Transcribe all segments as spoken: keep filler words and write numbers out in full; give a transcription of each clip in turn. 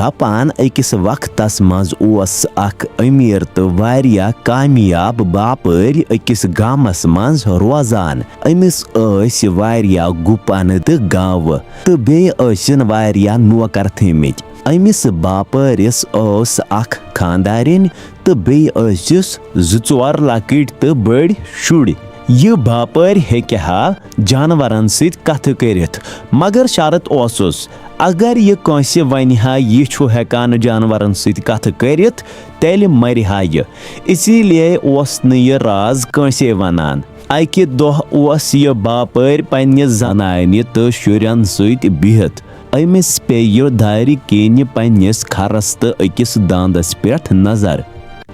دپان، أکِس وقتس منٛز اوس اکھ امیر تہٕ واریاہ کامیاب باپٲرۍ أکِس گامس منٛز روزان۔ أمِس ٲسۍ واریاہ گُپن تہٕ گاوٕ، تہٕ بیٚیہِ ٲسِن واریاہ نوکر تھٲومٕتۍ۔ أمِس باپٲرِس ٲس اکھ خانٛدارِنۍ تہٕ بیٚیہِ ٲسِس زٕ ژور لۄکٕٹۍ تہٕ بٔڑۍ شُرۍ۔ یہِ باپٲرۍ ہیٚکہِ ہا جانورن سۭتۍ کتھٕ کٔرِتھ، مگر شرط اوسُس، اگر یہِ کٲنٛسہِ ونہِ ہا یہِ چھُ ہٮ۪کان جانورن سۭتۍ کتھٕ کٔرِتھ، تیٚلہِ مرِ ہا یہِ۔ اسی لیے اوس نہٕ یہِ راز کٲنٛسے ونان۔ اکہِ دۄہ اوس یہِ باپٲرۍ پننہِ زنانہِ تہٕ شُرٮ۪ن سۭتۍ بِہِتھ۔ أمِس پیٚیہِ دارِ کِنۍ پننِس کھرس تہٕ أکِس داندس پٮ۪ٹھ نظر۔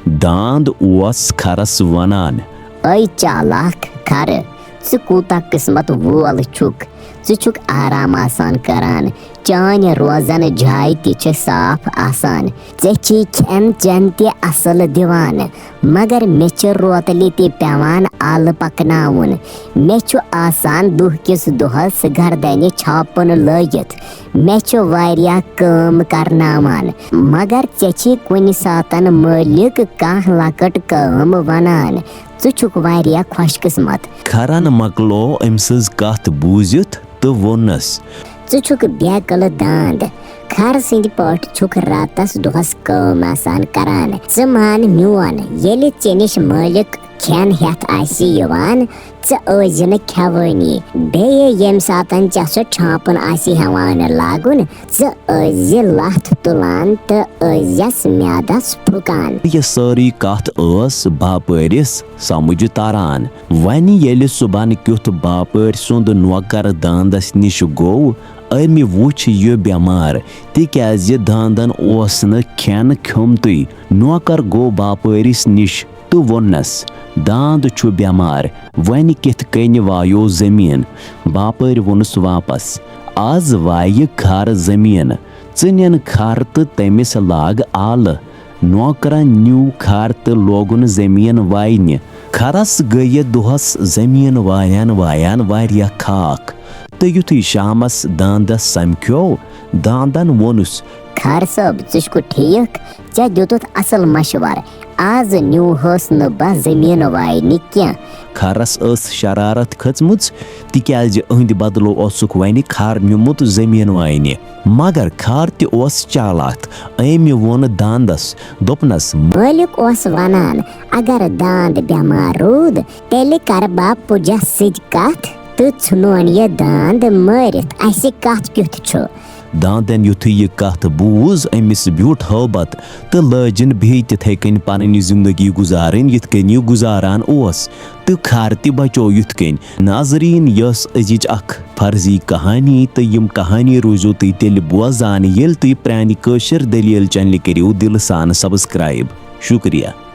داند اوس کھرس ونان۔ اے چالاک کھرٕ، ژٕ کوٗتاہ قٕسمت وول چھُکھ۔ ژٕ چھُکھ آرام آسان کران، چانہِ روزن جایہِ تہِ چھِ صاف آسان۔ ژےٚ چھی کھٮ۪ن چٮ۪ن تہِ اصل دِوان، مگر مےٚ چھِ روتلہِ تہِ پٮ۪وان آلہٕ پکناوُن۔ مےٚ چھُ آسان دُہ کِس دۄہس گردنہِ چھاپُن لٲگِتھ۔ مےٚ چھُ واریاہ کٲم کرناوان، مگر ژےٚ چھی کُنہِ ساتن مٲلِک کانٛہہ لۄکٕٹ کٲم ونان۔ ژٕ چھُکھ واریاہ خۄش قٕسمت۔ کھرن مۄکلو أمۍ سٕنٛز کتھ بوٗزِتھ تہٕ ووٚننس۔ ژٕ چھُکھ بے عقل داند۔ کھر سٕنٛدۍ پٲٹھۍ چھُکھ راتس دۄہس کٲم آسان کران۔ ژٕ مان میون، ییٚلہِ ژےٚ نِش مٲلِک کھٮ۪ن ہٮ۪تھ آسہِ یِوان، ژٕ ٲسۍ زِ نہٕ کھٮ۪وٲنی۔ بیٚیہِ ییٚمہِ ساتن ژےٚ سُہ چھانپُن آسہِ ہٮ۪وان لاگُن، ژٕ ٲسۍ زِ لتھ تُلان تہٕ ٲسۍ زٮ۪س میادس پھُکان۔ یہِ سٲرٕے کتھ ٲس باپٲرِس سمجھ تران۔ وۄنۍ ییٚلہِ صُبحن کیُتھ باپٲرۍ سُنٛد نوکر داندس نِش گوٚو، أمۍ وُچھ یہِ بٮ۪مار، تِکیازِ داندن اوس نہٕ کھٮ۪ن کھیوٚمتُے۔ نوکر گوٚو باپٲرِس نِش تہٕ ووٚننس، داند چھُ بٮ۪مار، وۄنۍ کِتھ کٔنۍ وایو زٔمیٖن؟ باپٲرۍ ووٚنُس واپس، از وایہِ کھر زٔمیٖن، ژٕ نِن کھر تہٕ تٔمِس لاگ آلہٕ۔ نوکرن نیوٗ کھر تہٕ لوگُن زٔمیٖن واینہِ۔ کھرس گٔیہِ دۄہس زٔمیٖن وایان وایان واریاہ خاک، تہٕ یُتھُے شامس داندس سمکھیو، داندن ووٚنُس، کھر صٲب، ژٕ چھُکھ ٹھیٖک؟ ژےٚ دیُتُتھ اصل مشورٕ۔ از نیوٗہس نہٕ بہٕ زٔمیٖن واینہِ کینٛہہ۔ کھرس ٲس شرارت کھٔژمٕژ، تِکیازِ أہنٛدِ بدلہٕ اوسُکھ وۄنۍ کھر نیوٗمُت زٔمیٖن واینہِ۔ مگر کھر تہِ اوس چالاک۔ أمۍ ووٚن داندس، دوٚپنس، مٲلِک اوس ونان، اگر داند بٮ۪مار روٗد، تیٚلہِ کرٕ بہٕ پُجس سۭتۍ کتھ تہٕ ژھُنون یہِ داند مٲرِتھ۔ اسہِ کتھ کیُتھ چھُ؟ داندن یُتھُے یہِ کتھ بوٗز، أمِس بیوٗٹھ ہٲبتھ تہٕ لٲجِن بیٚیہِ تِتھے کٔنۍ پنٕنۍ زندگی گُزارٕنۍ، یِتھ کٔنۍ یہِ گُزاران اوس، تہٕ کھر تہِ بچوو یِتھ کٔنۍ۔ ناظریٖن، یہِ ٲس أزِچ اکھ فرضی کہانی، تہٕ یِم کہانی روٗزِو تُہۍ تیٚلہِ بوزان، ییٚلہِ تُہۍ پرٛانہِ کٲشِر دٔلیٖل چینلہِ کٔرِو دِلہٕ سان subscribe۔ شُکریہ۔